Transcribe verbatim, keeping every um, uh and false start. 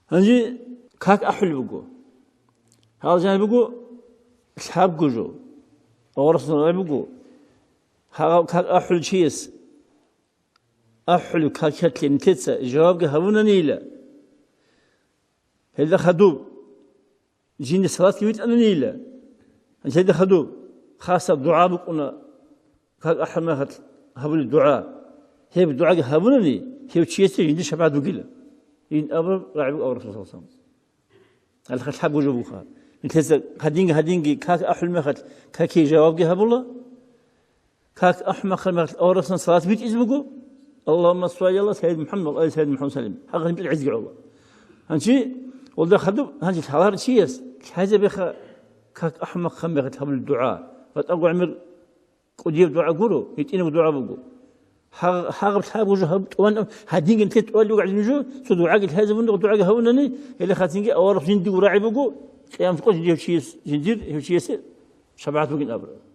Гьанже как ахӀулеб буго. Гьал жаниб буго лъабго жо. Аварагасул рагӀи буго. Гьав как ахӀулев чияс, ахӀулеб какалъе нилъеца жавабги гьабунанийила, гьелда хадуб жинда салатги витӀананийила, гьелда хадуб хасаб дугӀа букӀуна, как ахӀулеб мехалъ гьабулеб дугӀа. Гьеб дугӀаги гьабунани, гьев чиясе жинда шапагӀат бугила. Ин абураб рагӀи буго аварагасул саллаллагьу гӀалайгьи ва саллам. Гьалха лъабго жо буха. Нилъеца гьадинги-гьадинги как ахӀулеб мехалъ какие жавабги гьабула. Как ахӀулеб мехалъ аварагасул салат битӀизе буго. Аллагьумма салли гӀала сайидина МухӀаммад ва гӀала али сайидина МухӀаммад саллим. Гьагъа битӀизе гӀоло. Гьанчи, гьелда хадуб, гьанчи лъаларев чияс лъазабеха как ахӀулеб мехалъ гьабулеб дугӀа. БатӀаго гӀемер кӀудияб дугӀа гуро, гьитӀинаб дугӀа буго. Гьагъ-, гьагъаб лъабго жо гьаб-, тӀуван, гьадинги нилъеца тӀувалев гӀадин жо, цо дугӀаги лъазабун, дугӀаги гьабунани, гьеле хацинги авараг жиндиго рагӀи буго, къиямасеб къо жиндир гьев чияс-, жиндир гьев чиясе шапагӀат бугин абураб.